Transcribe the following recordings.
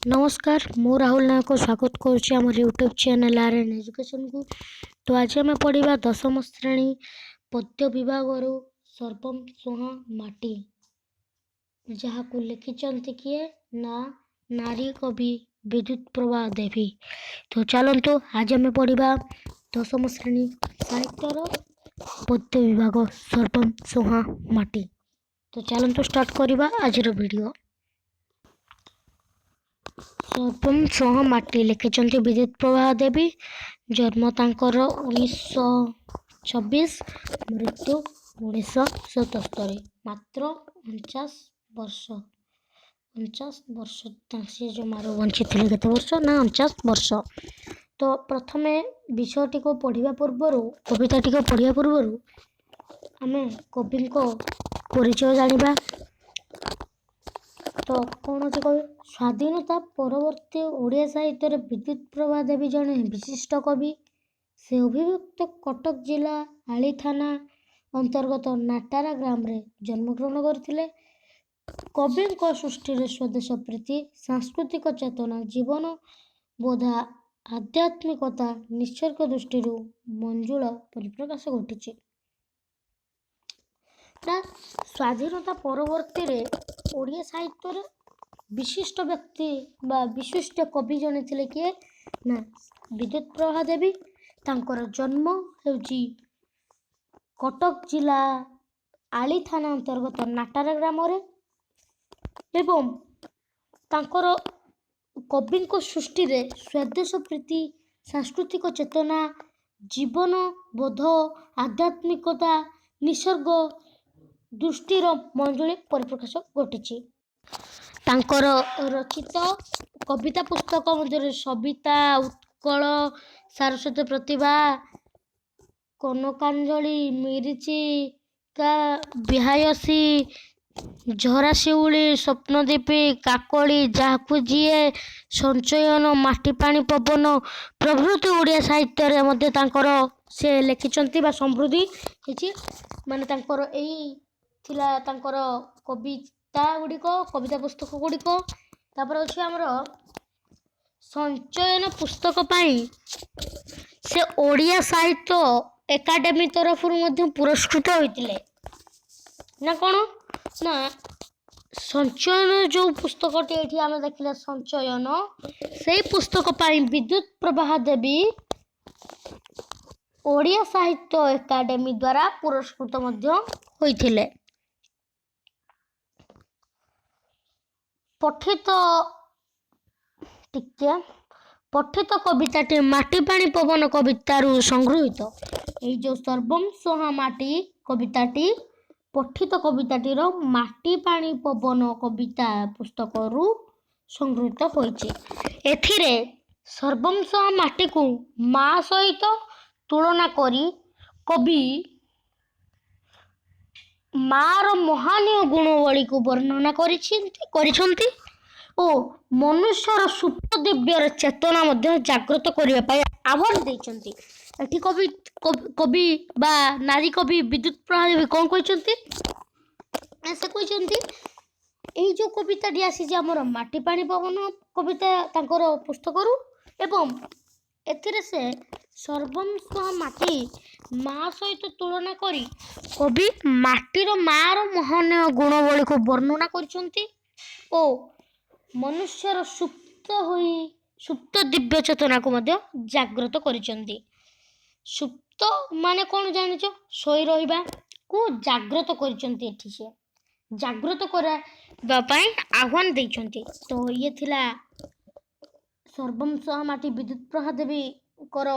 ନମସ୍କାର, ମୁଁ ରାହୁଲ ନାୟକ ସ୍ୱାଗତ କରୁଛି ଆମର ୟୁଟ୍ୟୁବ୍ ଚ୍ୟାନେଲ୍ ଆର୍ ଏନ୍ ଏଜୁକେସନ୍କୁ। ତ ଆଜି ଆମେ ପଢ଼ିବା ଦଶମ ଶ୍ରେଣୀ ପଦ୍ୟ ବିଭାଗରୁ ସର୍ବମ ସୁହା ମାଟି, ଯାହାକୁ ଲେଖିଛନ୍ତି କିଏ ନା ନାରୀ କବି ବିଦ୍ୟୁତ ପ୍ରଭା ଦେବୀ। ତ ଚାଲନ୍ତୁ, ଆଜି ଆମେ ପଢ଼ିବା ଦଶମ ଶ୍ରେଣୀ ସାହିତ୍ୟର ପଦ୍ୟ ବିଭାଗ ସର୍ବମ ସୁହା ମାଟି। ତ ଚାଲନ୍ତୁ ଷ୍ଟାର୍ଟ କରିବା ଆଜିର ଭିଡ଼ିଓ। ସର୍ବମ ସୁହା ମାଟି ଲେଖିଛନ୍ତି ବିଦ୍ୟୁତ ପ୍ରଭା ଦେବୀ। ଜନ୍ମ ତାଙ୍କର 1926, ମୃତ୍ୟୁ 1977, ମାତ୍ର 49 ବର୍ଷ। 49 ବର୍ଷ ସେ ଜମାରୁ ବଞ୍ଚିଥିଲେ। କେତେ ବର୍ଷ ନା 49 ବର୍ଷ। ତ ପ୍ରଥମେ ବିଷୟଟିକୁ ପଢ଼ିବା ପୂର୍ବରୁ, କବିତାଟିକୁ ପଢ଼ିବା ପୂର୍ବରୁ ଆମେ କବିଙ୍କ ପରିଚୟ ଜାଣିବା। ତ କ'ଣ ଅଛି କବି? ସ୍ୱାଧୀନତା ପରବର୍ତ୍ତୀ ଓଡ଼ିଆ ସାହିତ୍ୟରେ ବିଦ୍ୟୁତ ପ୍ରଭା ଦେବୀ ଜଣେ ବିଶିଷ୍ଟ କବି। ସେ ଅବିଭକ୍ତ କଟକ ଜିଲ୍ଲା ଆଳି ଥାନା ଅନ୍ତର୍ଗତ ନାଟାରା ଗ୍ରାମରେ ଜନ୍ମଗ୍ରହଣ କରିଥିଲେ। କବିଙ୍କ ସୃଷ୍ଟିରେ ସ୍ୱଦେଶ ପ୍ରୀତି, ସାଂସ୍କୃତିକ ଚେତନା, ଜୀବନ ବୋଧା, ଆଧ୍ୟାତ୍ମିକତା, ନିସର୍ଗ ଦୃଷ୍ଟିରୁ ମଞ୍ଜୁଳ ପରିପ୍ରକାଶ ଘଟିଛି। ନା ସ୍ୱାଧୀନତା ପରବର୍ତ୍ତୀରେ ଓଡ଼ିଆ ସାହିତ୍ୟରେ ବିଶିଷ୍ଟ ବ୍ୟକ୍ତି ବା ବିଶିଷ୍ଟ କବି ଜଣେ ଥିଲେ। କିଏ ନା ବିଦ୍ୟୁତ ପ୍ରଭା ଦେବୀ। ତାଙ୍କର ଜନ୍ମ ହେଉଛି କଟକ ଜିଲ୍ଲା ଆଳି ଥାନା ଅନ୍ତର୍ଗତ ନାଟାରା ଗ୍ରାମରେ ଏବଂ ତାଙ୍କର କବିଙ୍କ ସୃଷ୍ଟିରେ ସ୍ୱଦେଶ ପ୍ରୀତି, ସାଂସ୍କୃତିକ ଚେତନା, ଜୀବନ ବୋଧ, ଆଧ୍ୟାତ୍ମିକତା, ନିସର୍ଗ ଦୃଷ୍ଟିର ମଞ୍ଜୁଳି ପରିପ୍ରକାଶ ଘଟିଛି। ତାଙ୍କର ରଚିତ କବିତା ପୁସ୍ତକ ମଧ୍ୟରେ ସବିତା, ଉତ୍କଳ ସାରସ୍ୱତ ପ୍ରତିଭା, କନକାଞ୍ଜଳି, ମିରିଚିକା, ବିହାୟସୀ, ଝରାଶିଉଳି, ସ୍ୱପ୍ନଦୀପୀ, କାକଳି, ଯାହାକୁ ଯିଏ, ସଞ୍ଚୟନ, ମାଟି ପାଣି ପବନ ପ୍ରଭୃତି ଓଡ଼ିଆ ସାହିତ୍ୟରେ ମଧ୍ୟ ତାଙ୍କର ସେ ଲେଖିଛନ୍ତି ବା ସମୃଦ୍ଧି ହେଇଛି। ମାନେ ତାଙ୍କର ଏଇ ଥିଲା ତାଙ୍କର କବିତା ଗୁଡ଼ିକ, କବିତା ପୁସ୍ତକ ଗୁଡ଼ିକ। ତାପରେ ଅଛି ଆମର ସଞ୍ଚୟନ ପୁସ୍ତକ ପାଇଁ ସେ ଓଡ଼ିଆ ସାହିତ୍ୟ ଏକାଡେମୀ ତରଫରୁ ମଧ୍ୟ ପୁରସ୍କୃତ ହୋଇଥିଲେ। ନା କ'ଣ ନା ସଞ୍ଚୟନ ଯେଉଁ ପୁସ୍ତକଟି ଏଠି ଆମେ ଦେଖିଲେ ସଞ୍ଚୟନ, ସେଇ ପୁସ୍ତକ ପାଇଁ ବିଦ୍ୟୁତ ପ୍ରଭା ଦେବୀ ଓଡ଼ିଆ ସାହିତ୍ୟ ଏକାଡେମୀ ଦ୍ୱାରା ପୁରସ୍କୃତ ମଧ୍ୟ ହୋଇଥିଲେ। ପଠିତ ଟିକେ ପଠିତ କବିତାଟି ମାଟି ପାଣି ପବନ କବିତାରୁ ସଂଗୃହୀତ। ଏଇ ଯେଉଁ ସର୍ବମ ସୁହା ମାଟି କବିତାଟି ପଠିତ କବିତାଟିର ମାଟି ପାଣି ପବନ କବିତା ପୁସ୍ତକରୁ ସଂଗୃହୀତ ହୋଇଛି। ଏଥିରେ ସର୍ବମ ସୁହା ମାଟିକୁ ମା ସହିତ ତୁଳନା କରି କବି ମାର ମହାନୀୟ ଗୁଣବଳୀକୁ ବର୍ଣ୍ଣନା କରିଛନ୍ତି ଓ ମନୁଷ୍ୟର ସୁପ୍ତ ଦିବ୍ୟର ଚେତନା ମଧ୍ୟ ଜାଗ୍ରତ କରିବା ପାଇଁ ଆହ୍ୱାନ ଦେଇଛନ୍ତି। ଏଠି କବି ବା ନାରୀ କବି ବିଦ୍ୟୁତ ପ୍ରଭା ଦେବୀ କ'ଣ କହିଛନ୍ତି ନା ସେ କହିଛନ୍ତି, ଏଇ ଯେଉଁ କବିତାଟି ଆସିଛି ଆମର ମାଟି ପାଣି ପବନ କବିତା ତାଙ୍କର ପୁସ୍ତକରୁ ଏବଂ ଏଥିରେ ସେ ସର୍ବମ ସୁହା ମାଟି ମା ସହିତ ତୁଳନା କରି କବି ମାଟିର ମାର ମହାନୀୟ ଗୁଣବଳୀକୁ ବର୍ଣ୍ଣନା କରିଛନ୍ତି ଓ ମନୁଷ୍ୟର ସୁପ୍ତ ଦିବ୍ୟ ଚେତନାକୁ ମଧ୍ୟ ଜାଗ୍ରତ କରିଛନ୍ତି। ସୁପ୍ତ ମାନେ କ'ଣ ଜାଣିଛ? ଶୋଇ ରହିବାକୁ ଜାଗ୍ରତ କରିଛନ୍ତି। ଏଠି ସେ ଜାଗ୍ରତ କରିବା ପାଇଁ ଆହ୍ୱାନ ଦେଇଛନ୍ତି। ତ ଇଏ ଥିଲା ସର୍ବମ ସୁହା ମାଟି ବିଦ୍ୟୁତ ପ୍ରଭା ଦେବୀଙ୍କର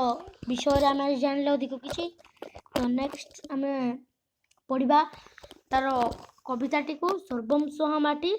ବିଷୟରେ ଆମେ ଆଜି ଜାଣିଲେ ଅଧିକ କିଛି। ତ ନେକ୍ସଟ ଆମେ ପଢ଼ିବା ତାର କବିତାଟିକୁ, ସର୍ବମ ସୁହା ମାଟି।